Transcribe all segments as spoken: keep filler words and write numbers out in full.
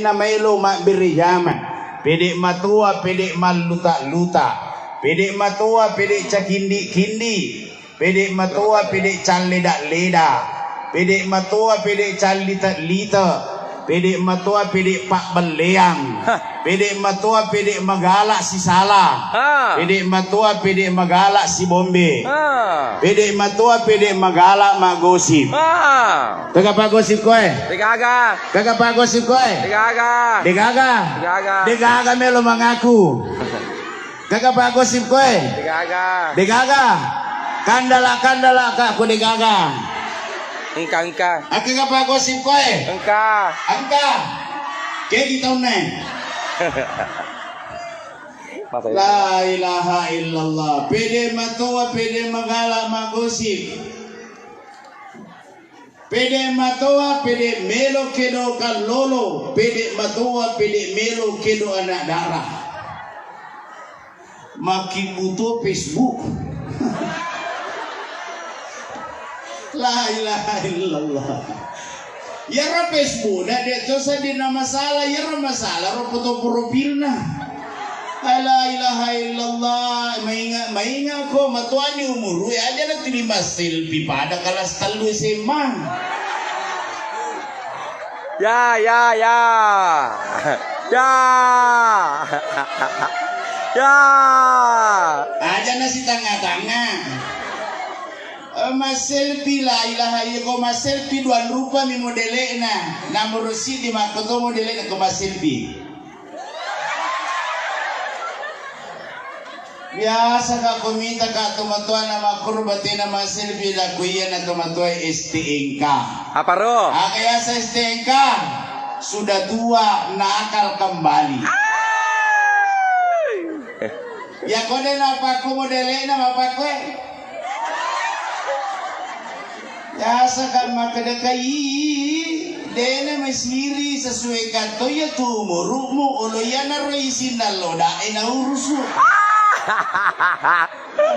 Namaelo mabbere jama. Pede matoa, pede malluta-luta. Pede matoa, pede cakindi-kindi. Pede matoa, pede calleda-leda. Pede matoa, pede callite-lite. Pede matoa, pede pabbelleang. Hah. Pede matoa, pede magala sisala. Ha. Pede matoa, pede magala sibombe. Ha. Pede matoa, pede magala maggosip. Ha. Kega paggosip koe? Degaga. Kega paggosip koe? Degaga. Degaga. Degaga. Degaga melo mangaku. Kega paggosip koe? Degaga. Degaga. Kandala, kandala, ka ko degaga. Engka, engka. Kega paggosip koe? Engka. Engka. Kegi taunna. Masa itu? La ilaha illallah. Pede matoa, pede magala maggosip. Pede matoa, pede melo kedo kallolo, pede matoa, pede melo kedo anak dara. Makkibbuto Facebook. La ilaha illallah. Iyaro Facebook na de to sadina masalah, iyaro masalah ro foto profilna. La ilaha illallah, mainga, mainga ko matuani umuru, ya aja na tuli masselfie pada kelas tellu S M A. Ya, ya, ya. Ya. Ya. Aja na sitanga-tanga. Eh, masselfie, la ilaha iya, ko masselfie dua rupa mi modele'na. Nomor siddi makko to modele'na ko masselfie. Biasa ka ko mita ka tomatoa na makkoro batena masselfie, la ko iya na tomatoa S T N K. Apa ro? Aga yasa S T N K? Sudah tua, nakal kembali. Ya ko de napakko modele'na mapakkoe. Biasa kan makkeda kai, dena masiri sesuai katto iya tu umuru'mu, olo iyanaro isinna loda e naurusu.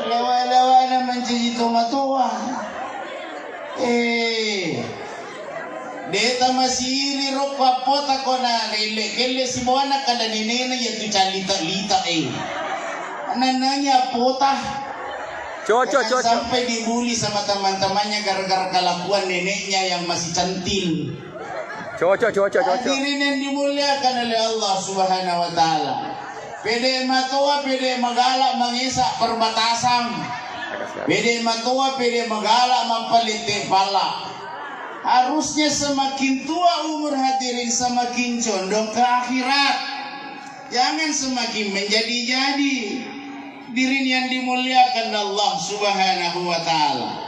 Lewa-lewana mancaji tomatoa. Eh. Deta masiri ro pappota ko na relle-kelle sibawana kada nenena iya tu calita-lita e. Nananya pota. Cocok, cocok. Sampai dibully sama teman-temannya gara-gara kelakuan neneknya yang masih centil. Cocok, cocok, cocok. Hadirin yang dimuliakan oleh Allah Subhanahu wa Ta'ala. Pede matoa, pede magala mangesa perbatasan. Pede matoa, pede magala mappalette pala. Harusnya semakin tua umur hadirin, semakin condong ke akhirat. Jangan semakin menjadi-jadi. Hadirin yang dimuliakan Allah Subhanahu wa Ta'ala.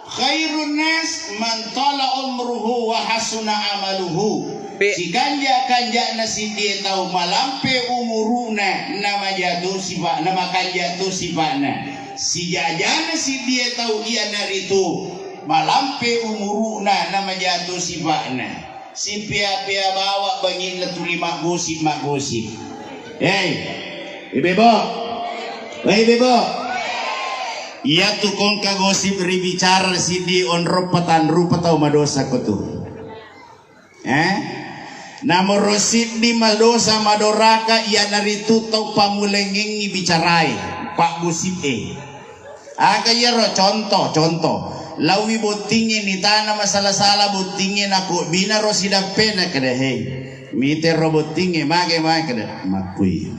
Khairun nas man tala umruhu wa hasuna amaluhu. Pe- Sikanja-kanjana siddie tau malampe umuruna, namaja to sifa-, namakanja to sifana. Sijajana siddie tau iyanaritu malampe umuruna, namaja to sifana. Sipea-pea bawa banginna tuli maggosip-maggosip. Hei, ibu-ibu. Wei, ibu-ibu. Iyatu kongka gosip ribicara siddi onrong patang rupa tau madosa ko tu. Eh? Namoro siddi madosa madoraka iyanaritu tau pamulengengngi bicarae, paggosip e. Aga iyaro contoh, contoh. Laowi bottingnge nitana masala-sala bottingnge nakobbina ro sidappena keda, "Hei, mite ro bottingnge, mage, mage," keda, "Makkui."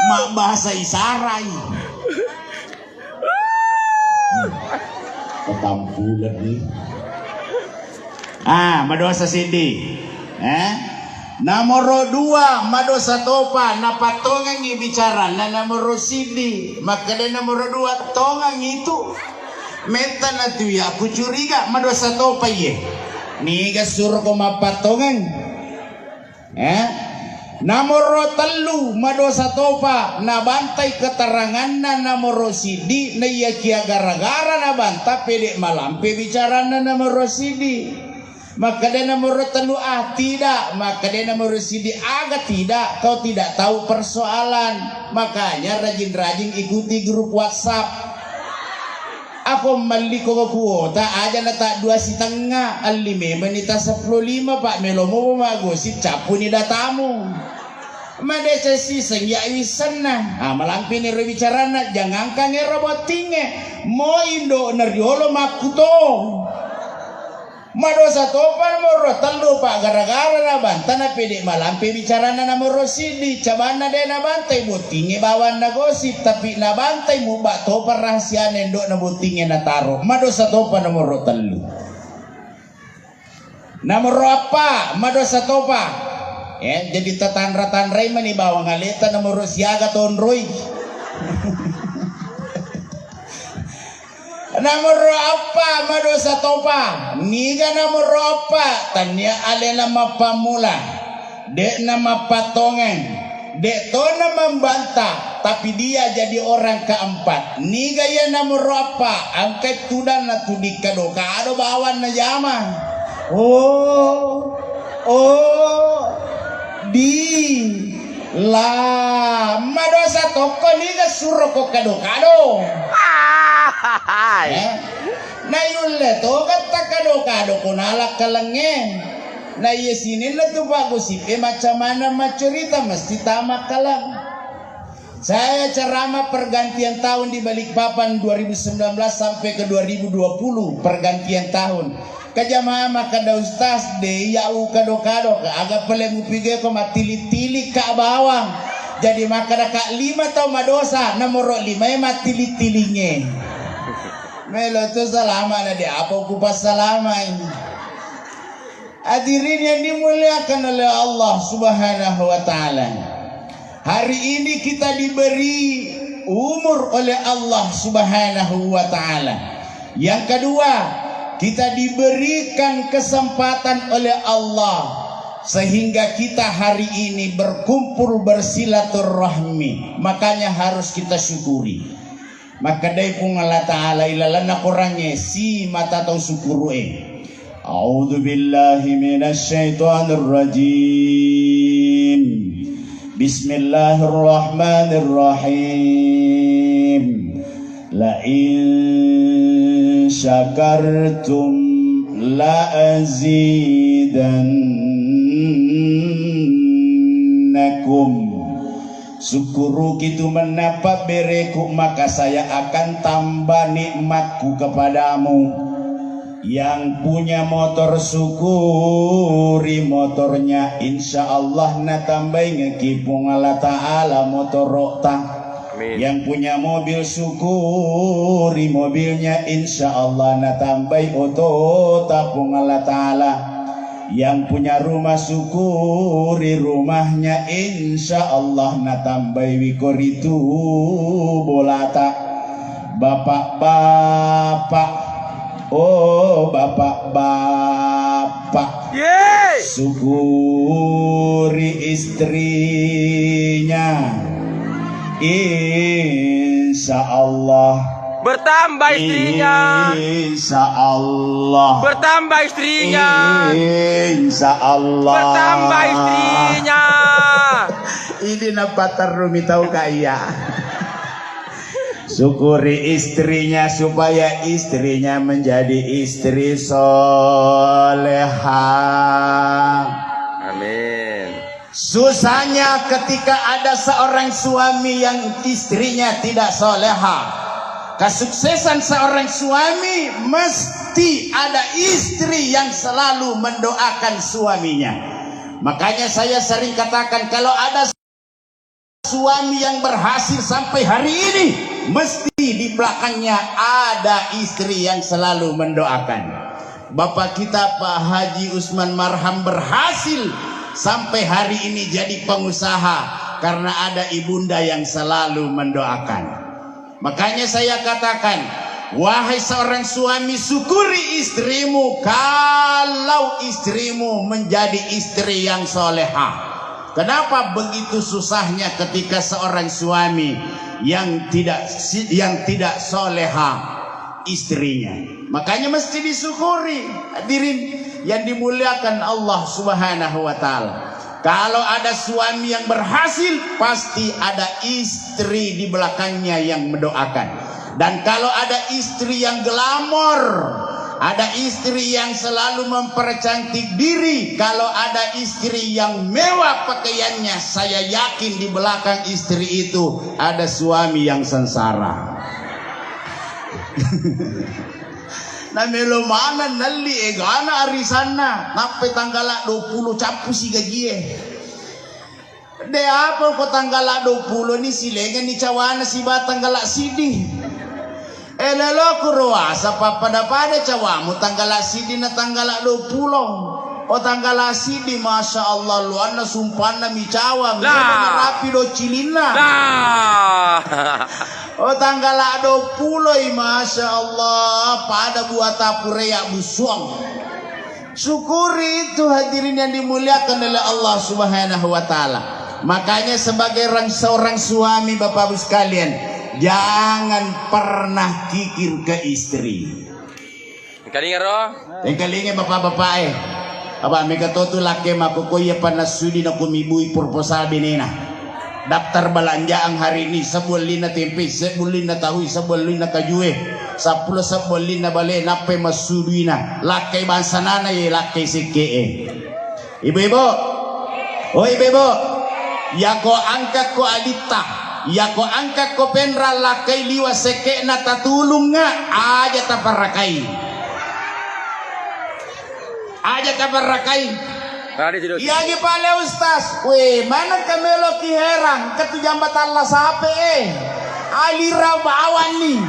Mabbahasa isarai. Petampulenni. Ah, madosa siddi. Eh? Nomoro dua, madosa topa, napattongengngi bicaranna nomoro siddi. Makkeda nomoro dua, tongengngi tu. Metta natu iya, kucuriga madosa topa iye. Niga suroko mappattongeng. Eh? Namoro tellu madosa topa nabantai keteranganna namoro siddi, naiyakia gara-gara nabanta pede malampe bicaranna namoro siddi. Makkeda nomoro tellu, ah, tidak. Makkeda nomoro sidi, aga tidak? Kau tidak tahu persoalan. Makanya rajin-rajin ikuti grup WhatsApp. Ako melli ko kuota aja na tak dua setengah, alli memang ni ta sepuluh lima, Pak, melo mo maggosip, cappuni datamu. Madeceng siseng ya wissenna. Ah, malampini ro bicaranna, jangankan ero bottingnge, mo indo'na riolo makkuto. Madosa topa nomoro tellu, Pak, gara-gara nabanta na pede malampe bicaranna nomoro siddi, cabanna de nabantai bottingnge bawang nagosip, tapi nabantai mubba topa rahasiana indo'na bottingnge nataro. Madosa topa nomoro tellu. Nomoro eppa, madosa topa. Eh, jadi tatanra-tanrai mani bawang aleta nomoro siaga tonroi. Nomoro eppa, madosa topa. Niga nomoro eppa? Tania alena mappammula, de'na mappattongeng, de' tona membantah, tapi dia jadi orang keempat. Niga iya nomoro eppa? Engkai tudang na tuding kado-kado bawang najama. Oh, oh, di, la, madosa tokko niga suroko kado-kado. Eh? Na yulle toga takkado-kado ko nalakkalengnge. Na iya sininna tu paggosippe macca maneng maccarita mesti tamakkaleng. Saya ceramah pergantian tahun di Balikpapan dua ribu sembilan belas sampai ke dua ribu dua puluh, pergantian tahun. Ke jamaah makkeda, "Ustaz, de iya u kado-kado, aga pale mupigeko mattili-tili ka bawang." Jadi makkeda ka lima tau madosa, nomoro lima e mattili-tilingnge. Melo tu salama na de apa ku passalamai. Hadirin yang dimuliakan oleh Allah Subhanahu wa Ta'ala, hari ini kita diberi umur oleh Allah Subhanahu wa Ta'ala. Yang kedua, kita diberikan kesempatan oleh Allah sehingga kita hari ini berkumpul bersilaturahmi. Makanya harus kita syukuri. Makkedai Puang Allah Ta'ala ilalenna Korangnge, si mata tau sukkuru'e. A'udzu billahi minasy syaithanir rajim. Bismillahirrahmanirrahim. La in syakartum la azidannakum. Sukkuruki tu mennappa bereku, maka saya akan tambah nikmatku kepadamu. Yang punya motor syukuri motornya, insya Allah natambaingeki Puang Allah Ta'ala motorota. Amin. Yang punya mobil syukuri mobilnya, insya Allah natambai otota Puang Allah Ta'ala. Yang punya rumah syukuri rumahnya, insya Allah natambai wiko ritu bolata. Bapak-bapak, oh bapak-bapak, syukuri istrinya, insya Allah. Bertambah istrinya. Insya Allah. Bertambah istrinya. Insya Allah. Bertambah istrinya. Ini napa terumi tau kaya. Syukuri istrinya supaya istrinya menjadi istri soleha. Amin. Susahnya ketika ada seorang suami yang istrinya tidak soleha. Kesuksesan seorang suami mesti ada istri yang selalu mendoakan suaminya. Makanya saya sering katakan, kalau ada suami yang berhasil sampai hari ini, mesti di belakangnya ada istri yang selalu mendoakan. Bapak kita Pak Haji Usman Marham berhasil sampai hari ini jadi pengusaha karena ada ibunda yang selalu mendoakan. Makanya saya katakan, wahai seorang suami, syukuri istrimu kalau istrimu menjadi istri yang soleha. Kenapa begitu susahnya ketika seorang suami yang tidak si-, yang tidak soleha? istrinya. Makanya mesti disyukuri, hadirin yang dimuliakan Allah Subhanahu wa Ta'ala. Kalau ada suami yang berhasil, pasti ada istri di belakangnya yang mendoakan. Dan kalau ada istri yang glamor, ada istri yang selalu mempercantik diri, kalau ada istri yang mewah pakaiannya, saya yakin di belakang istri itu ada suami yang sengsara. Na melo maneng nelli egana arisanna, nappai tanggala duappulo cappusi gajie. De apa ko tanggala duappulo ni silengenni cawana siba tanggala siddi. E lelo kuro asa pappada-pada cawamu tanggala siddi na tanggala duappulo. O tanggala siddi, masya Allah, luanna sumpanna micawa, melo marapi do cilinna. O tanggala duappulo i, masya Allah, pada buata purea busuang. Syukuri itu, hadirin yang dimuliakan oleh Allah Subhanahu wa Ta'ala. Makanya, sebagai orang, seorang suami, Bapak Ibu sekalian, jangan pernah kikir ke istri. Engkalinga ro? Engkalinga, Bapak-bapak e. Apa mega to tu lakke makkokkoe iya panassuidi na kumibui proposal benena. Daftar belanjaan hari ini, sebuah lina tempe, sebuah lina tahu, sebuah lina kajue, seppulo sebuah lina bale, nappai massuduina. Lakkai bangsanana ye, lakkai sekke'e. Ibu-ibu, oh ibu-ibu, yako angkakko alitta, yako angkakko penra lakkai liwa sekke'na tatulungnga, aja taparakai. Aja taparakai. Iagi pale Ustaz, we, mana kameloki herang, ketu jambatan la sape e. Alira bawanni.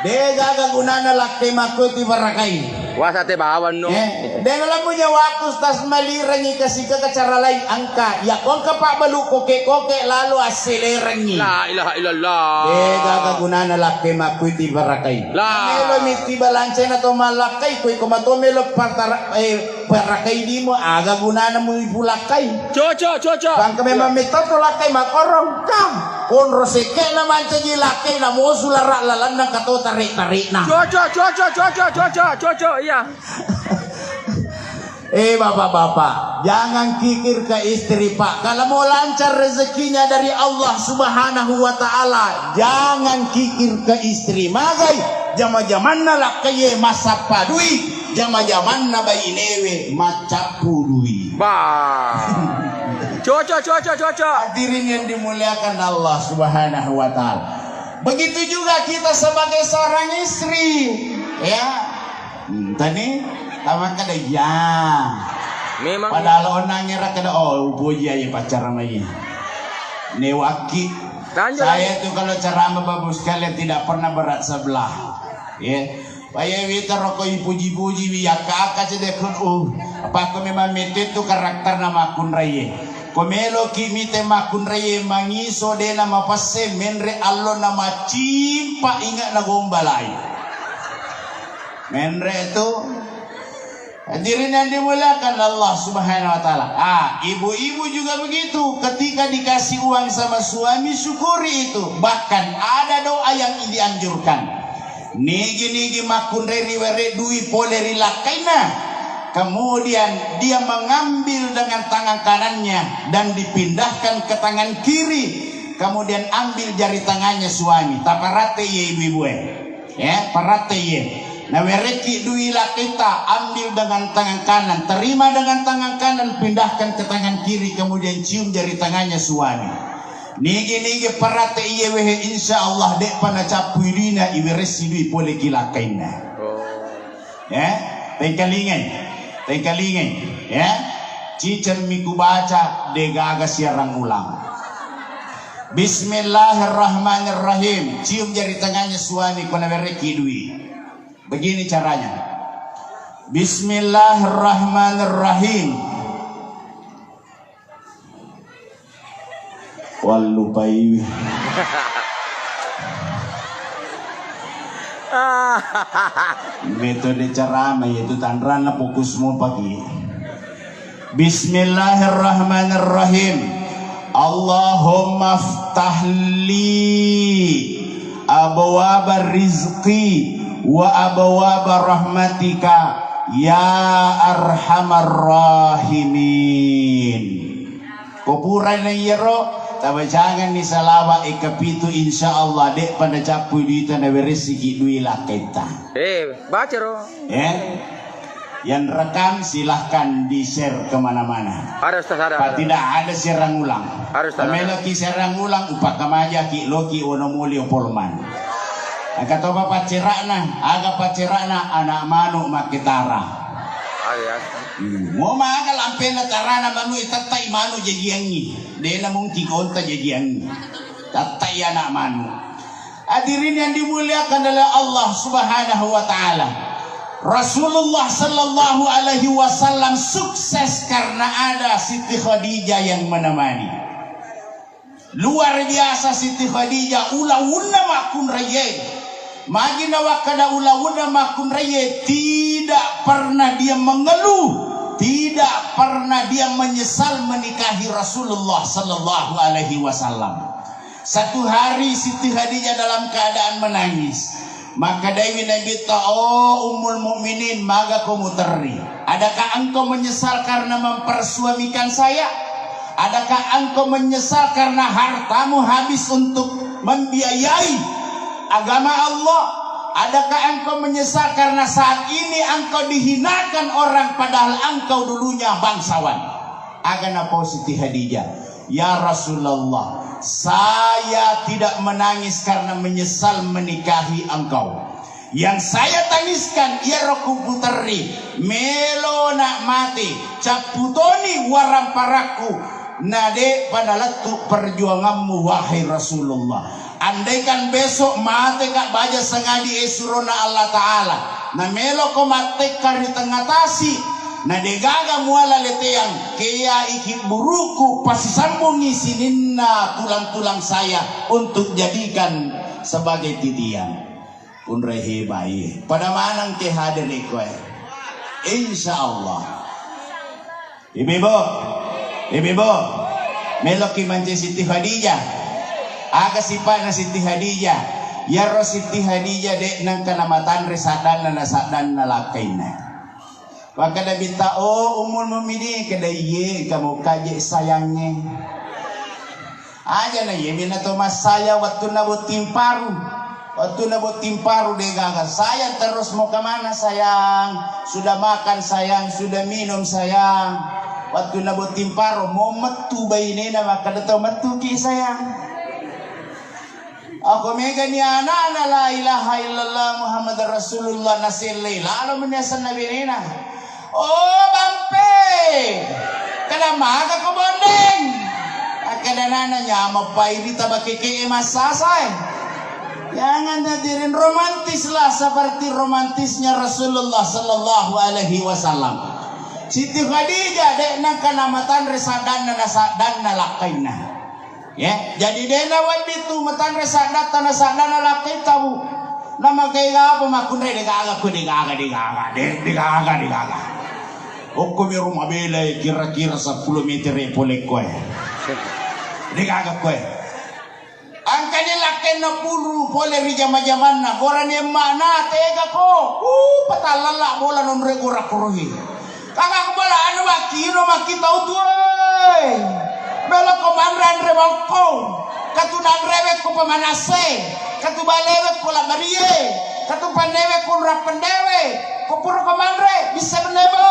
De gaga gunana lakkai makkuti barakai. Wasa te bawang no. Eh, de lamu nyawaku Ustaz malirengi kasika ke cara lain angka. Ya kongka pak balu koke-koke lalu asselerengi. La ilaha illallah. De gaga gunana lakkai makkuti barakai. La. Melo miti balancena to malakkai koi ko mato melo partara, eh, barakai dimo aga gunana mu ipulakkai. Cocok, cocok. Bangka memang metto to lakkai makorong. Kam, konro sekke'na mancaji lakkai na mosu lara lalanna kato tarik-tarikna. Cocok, cocok, cocok, cocok, cocok, iya. Eh, bapak-bapak, jangan kikir ke istri, Pak. Kalau mau lancar rezekinya dari Allah Subhanahu wa Ta'ala, jangan kikir ke istri. Magai, jama-jamanna lakkaie massappa dui, jama-jamanna bainewe maccappu dui. Bah. Cocok, cocok, cocok. Hadirin yang dimuliakan Allah Subhanahu wa Ta'ala. Begitu juga kita sebagai seorang istri, ya. Hmm, tani, tamakkeda, ya. Memang. Padahal onnang era kada, oh, upoji aja pacaran lagi. Newaki. Lanjut, saya lanjut. Tuh kalau ceramah, Bapak Ibu sekalian, tidak pernah berat sebelah. Ya. Paye wita roko ipuji-puji wi akka-akka cedekon, uh, apa ko memang mete tu karakterna makkunraie. Ko meloki mite makkunraie mangiso dena mapesse menre allo na macimpa inga na gombalai. Menre tu. Hadirin yang dimuliakan Allah Subhanahu wa Ta'ala. Ah, ibu-ibu juga begitu. Ketika dikasih uang sama suami, syukuri itu. Bahkan ada doa yang dianjurkan. Nigi-nigi makkunrai riwere dui pole ri lakkainna, kemudian dia mengambil dengan tangan kanannya dan dipindahkan ke tangan kiri, kemudian ambil jari tangannya suami. Taparatte iye ibu-ibu e. Ya, paratte iye. Nawerekki dui lakkaita, ambil dengan tangan kanan, terima dengan tangan kanan, pindahkan ke tangan kiri, kemudian cium jari tangannya suami. Nigi-nigi parate iye wehe, insya Allah de'pa nacappui duina, iweressi dui pole ki lakkainna. Oh. Ya, tengkalingai, tengkalingai, ya. Ciceng mi kubaca, degaga siarang ulang. Bismillahirrahmanirrahim. Cium jari tangannya suami, ko nawerekki dui. Begini caranya. Bismillahirrahmanirrahim. Wallupaiwi. Metode ceramah itu tanranna fokus mo pagi. Bismillahirrahmanirrahim. Allahumma ftahli abwaba rizqi Wa abwaba rahmatika ya arhamar rahimin. Ko purana iyaro, tabacangenni salawat e kapitu, insyaallah de'pa nacappui duita naweressiki dui lakkaitta. Eh, baca ro. Eh? Yang rekam silahkan di-share kemana-mana. Ada, Ustaz, ada, Pak, ada. Tidak ada siaran ulang. Ada, Ustaz, ada. Meloki siaran ulang, upakamajaki loki Wonomulyo Polman. Engka topa paccera'na, aga paccera'na, anak manuk makketara. Ah, iya. Hmm. Mo maga lampena tarana manuk, itettai manuk jajiangngi. Dena mungkin konta jajiangngi. Tettai anak manuk. Hadirin yang dimuliakan oleh Allah Subhanahu wa Ta'ala, Rasulullah Sallallahu Alaihi Wasallam sukses karena ada Siti Khadijah yang menemani. Luar biasa Siti Khadijah, ulawunna makkunraie. Magi nawakkada ulawunna makkunraie, tidak pernah dia mengeluh, tidak pernah dia menyesal menikahi Rasulullah Sallallahu Alaihi Wasallam. Satu hari Siti Khadijah dalam keadaan menangis. Makkedaiwi Nabitta, "Oh Ummul Mukminin, magako muterri? Adakah engkau menyesal karena mempersuamikan saya? Adakah engkau menyesal karena hartamu habis untuk membiayai agama Allah? Adakah engkau menyesal karena saat ini engkau dihinakan orang padahal engkau dulunya bangsawan?" Aga napau Siti Khadijah, "Ya Rasulullah, saya tidak menangis karena menyesal menikahi engkau. Yang saya tangiskan, iyaro kuputerri, melona mate, capputoni waramparakku, nade'pa nalettu perjuanganmu, wahai Rasulullah. Andaikan besok mateka baja sangadi esurona Allah Ta'ala, nameloko mattekka ri tengnga tasi, na degaga muala leteang, kea iki buruku pasisambungi sininna tulang-tulang saya untuk jadikan sebagai titian." Punrai hebai. Pada maneng ke hadir ikoe. Insya Allah. Ibu-ibu, ibu-ibu, meloki mance Siti Khadijah. Aga sipa'na Siti Khadijah? Iyaro Siti Khadijah de' nengka namatanre saddanna na saddanna lakkainna. Makkeda Nabitta, "Oh Ummul Mukminin," keda, "Iye, kamu kaje sayangnge." Aja na iye mina to massayang wettunna botting paru. Wettunna botting paru degaga, "Sayang, terus mau kemana sayang? Sudah makan sayang, sudah minum sayang?" Wettunna botting paru, mau mettu bainena, makkeda to, "Mettuki sayang." Ako megani anana, "La ilaha illallah Muhammad Rasulullah," nasellei lalo meni asenna benena. "Oh Bampe, kada maga ko bondeng?" Akkeda nana, "Nyameng pai ri tabakeke e massasae." Jangan hadirin romantislah seperti romantisnya Rasulullah Sallallahu Alaihi Wasallam. Siti Khadijah de' nengka namatanre saddanna na saddanna lakkainna. Ya, jadi de' nawedding tu matanre saddatta na saddanna lakkaita, Bu. Namaega apa makkunrai, degaga ko, degaga, degaga, de-, degaga, degaga. Okko mi rumah bela e kira-kira seppulo meter e pole koe. Degaga koe. Angkani lakkainna puru pole ri jama-jamanna, gorani emma'na, tega ko. Uh, patallalla bola nonre gora korohi. Kaka ko bola anu makkiro makki tau tuwe. Bela ko manre anre bokko. Katu nanrewe ko pamanase. Katu balewe ko labarie. Katu pannewe ko rappendewe. Ko pura ko manre, bisa benne bo.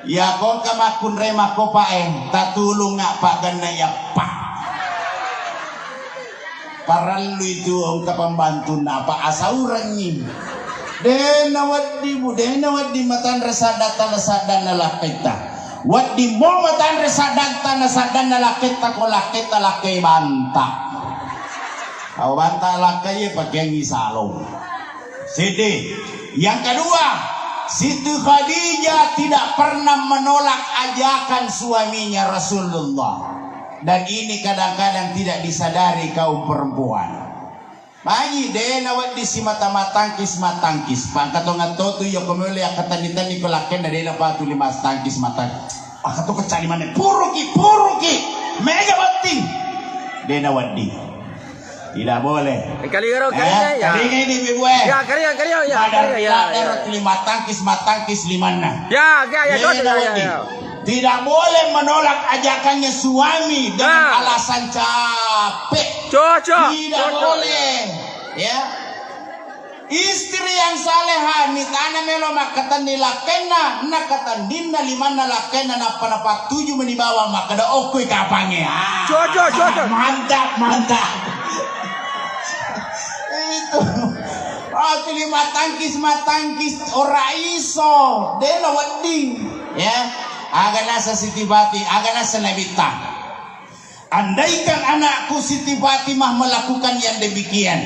Iya ko engka makkunrai makkopa e, tatulungnga pagganna yappa. Parellu itu engka pembantunna apa asaurengngi. De' nawedding, Bu, de' nawedding matanre saddatta na saddanna lakkaitta. Wedding mo matanre saddatta na saddanna lakkaitta ko lakkaitta lakkai banta. Awa banta lakkai pakeangngi salong. Sedih. Yang kedua, Siti Khadijah tidak pernah menolak ajakan suaminya Rasulullah. Dan ini kadang-kadang tidak disadari kaum perempuan. Magi de' nawedding simata-matangkis-matangkis. Pangkatongan totu iya ko mele akkatenni-tenni ko lakkenna de' napatu lima tangkis matang. Pangkato keccani maneng. Puruki, puruki. Mega botting. De' nawedding. Tidak boleh. Engkalinga ro, engkalinga, ya. Engkalinga ini, Ibu, eh. Ya, engkalinga, engkalinga, ya, engkalinga, ya, ya. Tidak boleh menolak ajakan suaminya dengan alasan capek. Cocok, cocok, cocok. Tidak boleh menolak ajakannya suami dengan alasan capek. Tidak boleh. Ya. Istri yang salehah, mitana melo makkatenni lakkainna, nakatennina limanna lakkainna, nappa napattuju meni bawang makkeda, "Okkoi kapangnge." Ah, cocok, cocok. Mantap, mantap. Itu. Oh, tu lima tangkis, lima tangkis, ora iso. Dena wedding. Ya. Aga nasa Siti Fati, aga nasa Nabitta. Andaikan anakku Siti Fatimah melakukan yang demikian,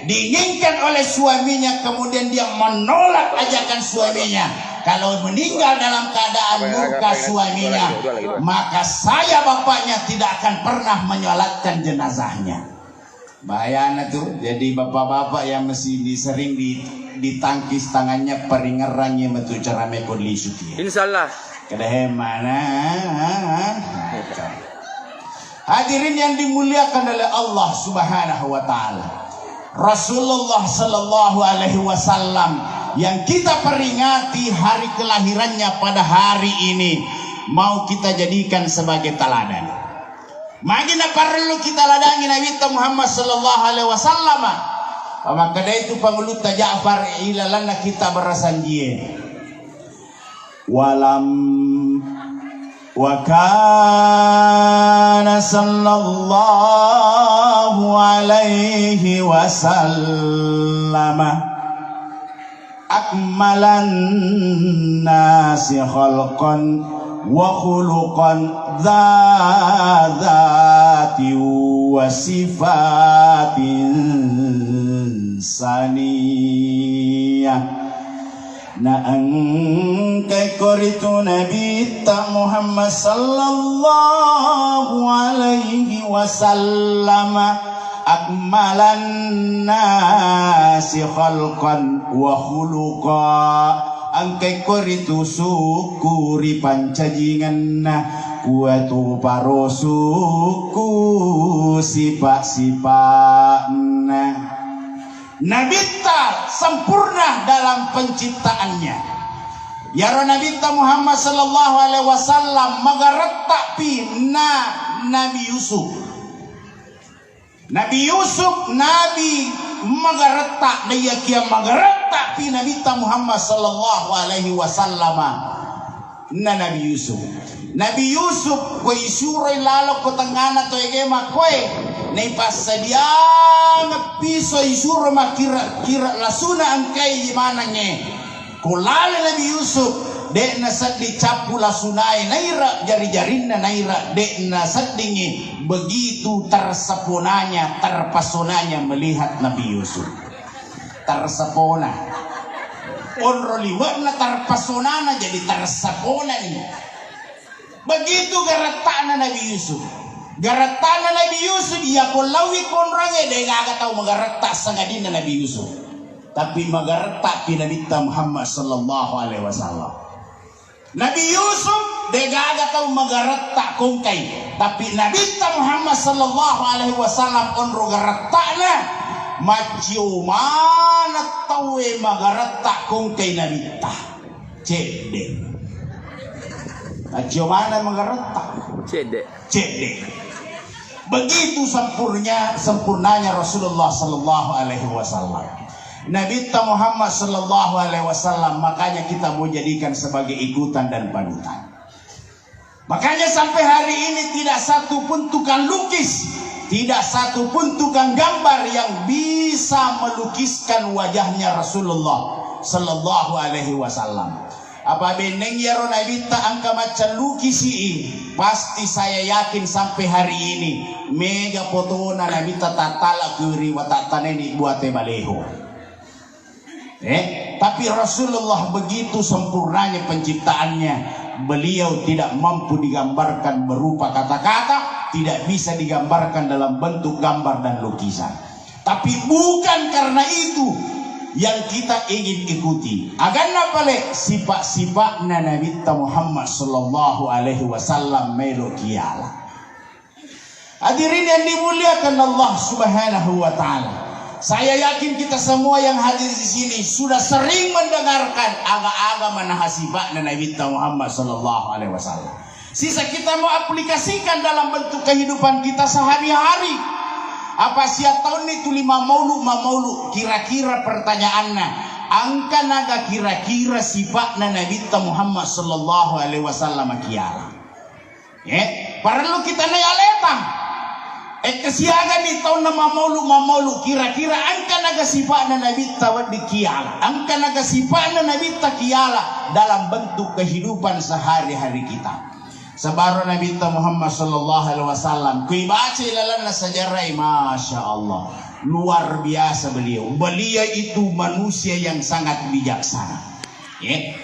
diinginkan oleh suaminya, kemudian dia menolak ajakan suaminya, kalau meninggal dalam keadaan murka suaminya, maka saya bapaknya tidak akan pernah menyolatkan jenazahnya. Bayana tu, jadi bapak-bapak yang masih di, sering di, ditangkis tangannya, peringerannya metu cara mekon lisuki. Insyaallah. Kedahe mana? Hadirin yang dimuliakan oleh Allah Subhanahu wa Ta'ala, Rasulullah Sallallahu Alaihi Wasallam yang kita peringati hari kelahirannya pada hari ini, mau kita jadikan sebagai teladan. Magi naparellu kita ladangi Nabitta Muhammad Sallallahu Alaihi Wasallam. Maka itu pangulutta Ja'far ilalanna kita berasanjie. Walam wa kana sallallahu alaihi wasallam akmalan nasi khalqan wa khuluqan dza dzatin wa sifatin saniyah. Na engkai koritu Nabitta Muhammad sallallahu alaihi wasallam akmalan nasi khalqan wa khuluqa. Engkai koritu sukku ri pancajingenna, kuatu paro sukku sipa-sipa'na. Nabitta sempurna dalam penciptaannya. Yaro Nabitta Muhammad sallallahu alaihi wasallam magaretta pi na Nabi Yusuf. Nabi Yusuf, Nabi magaretta, naiyakia magaretta pi Nabitta Muhammad sallallahu alaihi wasallam. Na Nabi Yusuf. Nabi Yusuf, ko isuroi lalo ko tengngana to ege makkoe, naipassadiang piso isuro makkira-kira lasuna engkai manengnge. Ko lalo Nabi Yusuf, de'na sedding cappu lasunae naira, jari-jarinna naira, de'na seddingngi. Begitu terseponanya, terpesonanya melihat Nabi Yusuf. Tersepona. Onro liwe'na terpesonana jadi terseponani. Begitu garetta'na Nabi Yusuf. Garetta'na Nabi Yusuf, iya ko laowi konrangnge, de'gaga tau magaretta sangadinna Nabi Yusuf. Tapi magaretta pi Nabitta Muhammad sallallahu alaihi wasallam. Nabi Yusuf, de'gaga tau magaretta kongkai. Tapi Nabitta Muhammad sallallahu alaihi wasallam onro garetta'na, maccio maneng tauwe magaretta kongkai Nabitta. Cedde. Accio maneng magaretta. Cedde. Cedde. Begitu sempurnya, sempurnanya Rasulullah sallallahu alaihi wasallam. Nabitta Muhammad sallallahu alaihi wasallam, makanya kita mau jadikan sebagai ikutan dan panutan. Makanya sampai hari ini tidak satu pun tukang lukis, tidak satu pun tukang gambar yang bisa melukiskan wajahnya Rasulullah sallallahu alaihi wasallam. Apa benneng iyaro Nabitta engka macca lukisi'i, pasti saya yakin sampai hari ini mega fotona Nabitta tattala ku ri watattaneni buate baleho. Eh, tapi Rasulullah begitu sempurnanya penciptaannya, beliau tidak mampu digambarkan berupa kata-kata, tidak bisa digambarkan dalam bentuk gambar dan lukisan. Tapi bukan karena itu yang kita ingin ikuti. Aganna pale sifat-sifatna Nabitta Muhammad sallallahu alaihi wasallam melo kiala. Hadirin yang dimuliakan Allah Subhanahu wa Ta'ala, saya yakin kita semua yang hadir di sini sudah sering mendengarkan aga-aga manaha sipa'na Nabitta Muhammad sallallahu alaihi wasallam. Sisa kita mau aplikasikan dalam bentuk kehidupan kita sehari-hari. Apa siattaunni tuli mamaulu, mamaulu, kira-kira pertanyaanna, angka naga kira-kira sipa'na Nabitta Muhammad sallallahu alaihi wasallam kiala? Eh, parellu kita nai aleta. Eh, kesiagani taunna mamaulu, mamaulu, kira-kira angka naga sipa'na Nabitta wedding kiala, angka naga sipa'na Nabitta kiala dalam bentuk kehidupan sehari-hari kita. Sabaro Nabitta Muhammad sallallahu alaihi wasallam, kui baca lalanna sejarah, masya Allah, luar biasa beliau. Beliau itu manusia yang sangat bijaksana. Ya.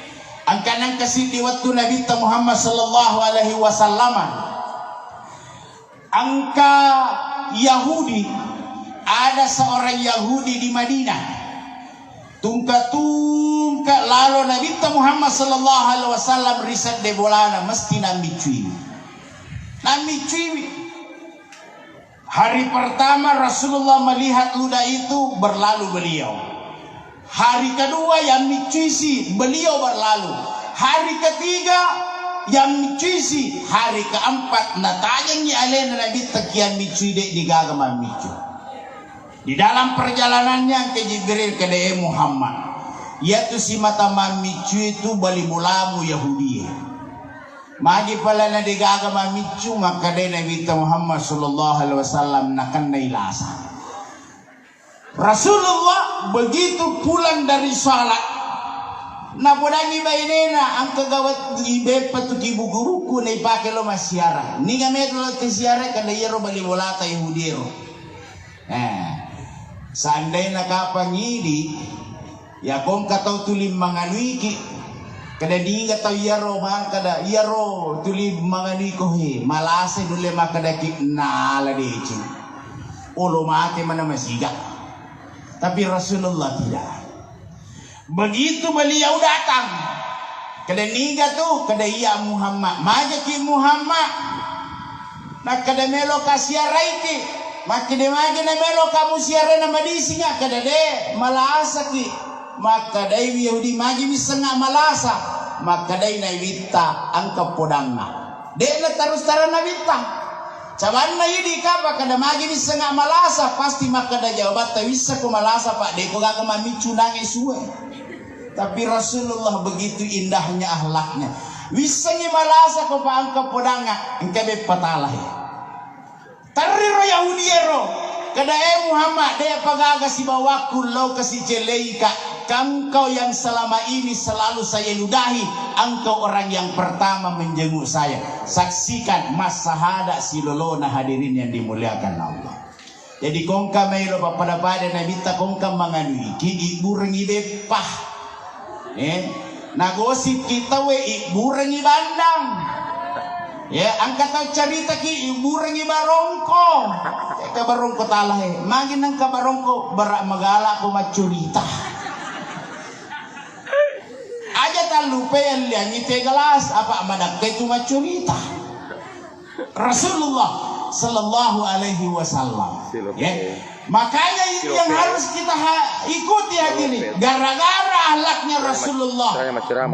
Angka nangka siddi wettu Nabitta Muhammad sallallahu alaihi wasallam, angka Yahudi, ada seorang Yahudi di Madinah. Tungka-tungka lalo Nabitta Muhammad sallallahu alaihi wasallam ri sedde bolana, mesti nammiccui. Nammiccui. Hari pertama Rasulullah melihat luda itu, berlalu beliau. Hari kedua yang miccuisi, beliau berlalu. Hari ketiga yang miccuisi, hari keempat natajengi alena Nabitta kian miccui, de' digaga mammiccu. Di dalam perjalanannya ke Jibril, ke de Muhammad, yaitu si mata mammiccu itu bali bolamu Yahudi. Magi pala na degaga mamiccu, makkedai Nabitta Muhammad sallallahu alaihi wasallam, nakennai lasa. Rasulullah begitu pulang dari salat, napodangi bainena, engka gawat ibeppa tu ki buku-buku naipake lo massiara. Ninga medo lo te siara, kada iyaro bali bolata Yahudiero. Eh, seandaina kapang idi, ya kongka tau tuli manganuiki, kada niga tau iyaro makkada, iyaro tuli manganuiko he, malase nulle makkadaki nala deceng. Olo mate mana masiga. Tapi Rasulullah tidak. Begitu beliau datang, kada niga tu, kada iya Muhammad. Majaki Muhammad. Nakkada melo ka siaraiki. Makkeda magi na melo kamu siarai na madisinga, kada de, malasaki. Makkadai Yahudi, magi missenga malasa. Makkadai Nabitta, engka podanna. De'na terus terang Nabitta. Cabanna idi kapa kada magi missenga malasa, pasti makkada jawabatta, wissako malasa, Pak, deko gaga mamiccu nange suwe. Tapi Rasulullah begitu indahnya akhlaknya. Wissengi malasa ko pa engka podangnga, engka beppa talahe. Terriro Yahudiero, kada e Muhammad, de pagaga sibawakku lao kasi celeika, engkau yang selama ini selalu saya ludahi, engkau orang yang pertama menjenguk saya. Saksikan, massahada silolona hadirin yang dimuliakan Allah. Jadi kongka maelo pappada-pada Nabitta kongka manganuiki, ibburengi beppa. Eh, nagosipki tauwe, ibburengi bandang. Ya, engka tau caritaki, ibburengi barongko. Eka barongko talahe, magi nengka barongko, bara magala ko maccurita. Aja tallupe alliangi te gelas, apa madakkai tu maccurita. Rasulullah sallallahu alaihi wasallam. Ya. Makanya itu yang harus kita ha-, ikuti hadirin. Gara-gara akhlaknya Rasulullah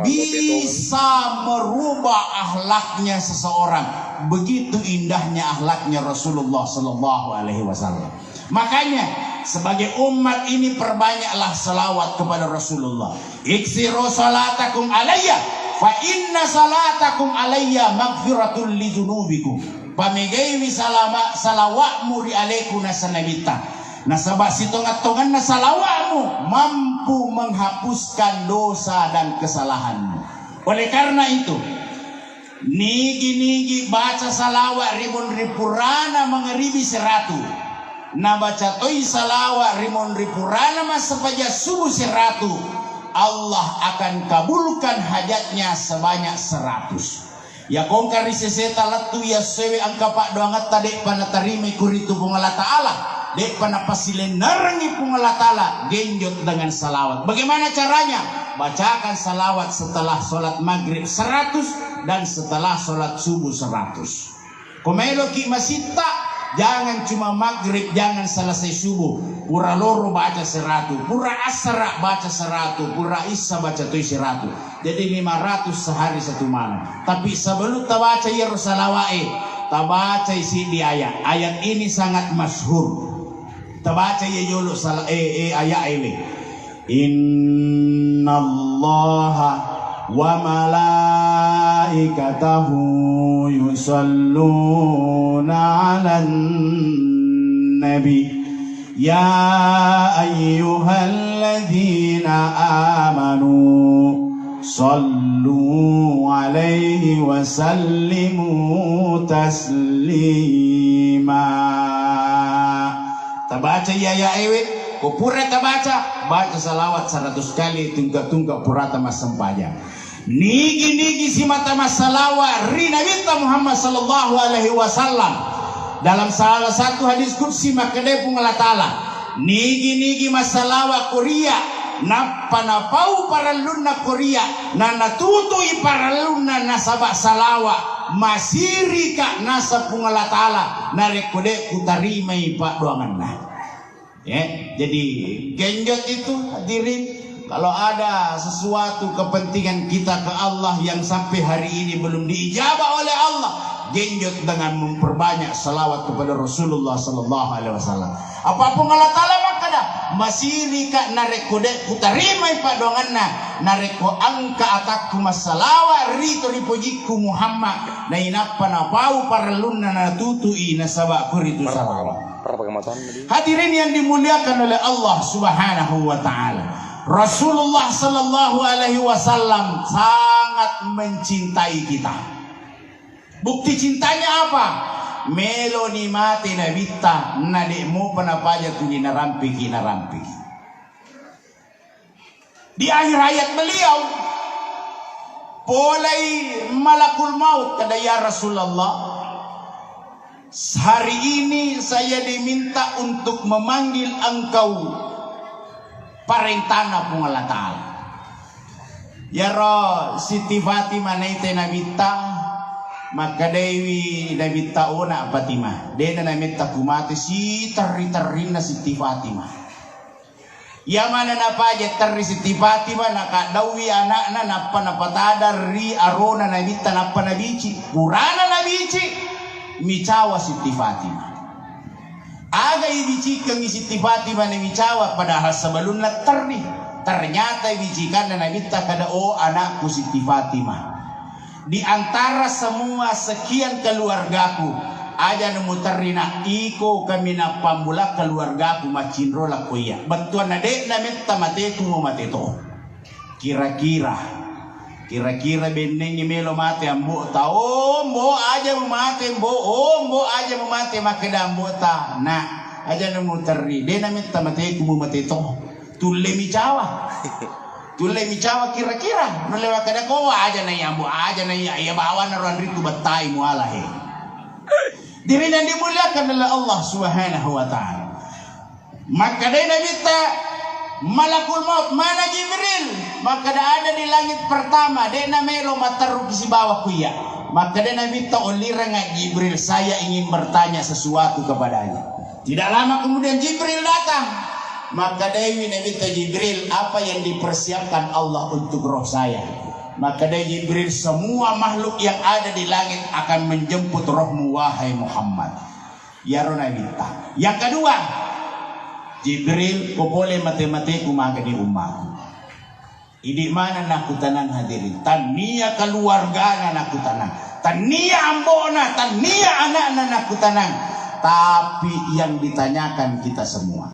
bisa merubah akhlaknya seseorang. Begitu indahnya akhlaknya Rasulullah sallallahu alaihi wasallam. Makanya, sebagai umat ini perbanyaklah salawat kepada Rasulullah. Iksiru salatakum alayya, fa inna salatakum alayya magfiratul li dzunubikum. Pamegaiwi salama-, salawatmu ri aleku, nasa Nabitta. Nasaba sitonga-tonganna salawatmu mampu menghapuskan dosa dan kesalahanmu. Oleh karena itu, nigi-nigi baca salawat ri munri purana mangaribi seratu, nabaca toi salawat ri munri purana massempajang subuh seratu, Allah akan kabulkan hajatnya sebanyak seratus. Yakongka ri seseta lettu yassewe engka paddoangetta de'pa natarimai kuritu Puang Allah Ta'ala, de'pa napasilennerengngi Puang Allah Ta'ala, genjot dengan salawat. Bagaimana caranya? Bacakan salawat setelah sholat maghrib seratus dan setelah sholat subuh seratus. Ko maeloki masitta, Jangan cuma maghrib, jangan selesai subuh, pura loro baca seratu, pura asara baca seratu, pura isya baca toi seratu. Jadi lima ratus sehari satu malam. Tapi sebelum tabaca iyaro salawa'e, tabacai siddi ayat. Ayat ini sangat masyhur. Tabaca iya jolo sala-, eh, eh, ayat ini. Innallaha wa malaikatahu yusalluna 'alan nabi. Ya ayyuhalladzina amanu sallu 'alaihi wa sallimu taslima. Tabaca iya ayat ewe, ko pura tabaca, baca salawat seratus kali, tungka-tungka purata massempajang. Nigi-nigi simata massalawa ri Nabitta Muhammad sallallahu alaihi wasallam. Dalam salah satu hadis qudsi, makkedai Puang Allah Ta'ala, nigi-nigi massalawa ko ria, nappa napau parellunna ko ria, na natutui parellunna nasaba salawa, masirika naseng Puang Allah Ta'ala narekko de kutarimai paddoangenna. Ya, jadi genjot itu, hadirin, kalau ada sesuatu kepentingan kita ke Allah yang sampai hari ini belum diijabah oleh Allah, genjot dengan memperbanyak salawat kepada Rasulullah sallallahu alaihi wasallam. Apa Puang Allah Ta'ala makkeda, masirika narekko de kutarimai paddoangenna, narekko engka atakku massalawa rito ripojikku Muhammad, nainappa napau parellunna natutui nasaba kuritu salawat. Hadirin yang dimuliakan oleh Allah Subhanahu wa Ta'ala, Rasulullah sallallahu alaihi wasallam sangat mencintai kita. Bukti cintanya apa? Meloni mate Nabitta, na de mopa napaja tuli narampiki, narampiki. Di akhir hayat beliau, polei malakul maut, kada, "Ya Rasulullah, hari ini saya diminta untuk memanggil engkau parentana Puang Allah Ta'ala." Yaro Siti Fatimah naita Nabitta, makkedaiwi Nabitta, "Ona Fatimah, dena nametta kumate siterri-terrinna Siti Fatimah." Iya mana napaja terri Siti Fatimah, nakaddaui anakna, nappa napatada ri arona Nabitta, nappa nabici. Purana nabici, micawa Siti Fatimah. Aga ibicikengngi Siti Fatimah namicawa, padahal sebelumna terri. Ternyata ibicikanna Nabitta kada, "Oh anakku Siti Fatimah, di antara semua sekian keluargaku, aja muterri na iko kaminang pammula keluargaku macinro lakko iya. Bettuanna de'na metta mateku mumate to." Kira-kira, kira-kira bennengngi melo mate ambo'ta. "Oh, mbo, aja mumate, mbo. Oh, mbo, aja mumate," makkeda ambo'ta. "Nak, aja muterri. De'na metta mateku mumate to. Tulle micawa." Tulle micawa kira-kira. Nulle makkeda, "Ko aja na iya, mbo, aja na iya. Iya bawana ro anriku bettai muala he." Diri yang dimuliakan oleh Allah Subhanahu wa Ta'ala. Makkedai Nabitta, "Malakul maut, mana Jibril?" Makkeda, "Ada di langit pertama, de'na melo matterruki sibawa ku iya." Makkedai Nabitta, "Ollirengnga Jibril, saya ingin bertanya sesuatu kepadanya." Tidak lama kemudian Jibril datang. Makkedaiwi Nabitta, "Jibril, apa yang dipersiapkan Allah untuk roh saya?" Makkedai Jibril, "Semua makhluk yang ada di langit akan menjemput rohmu, wahai Muhammad." Iyaro Nabitta. Yang kedua, "Jibril, ko pole mate-mateku magani ummaku." Idi mana nakkutanang, hadirin? Tannia keluargana nakkutanang, tannia ambona, tannia anakna nakkutanang. Tapi yang ditanyakan kita semua.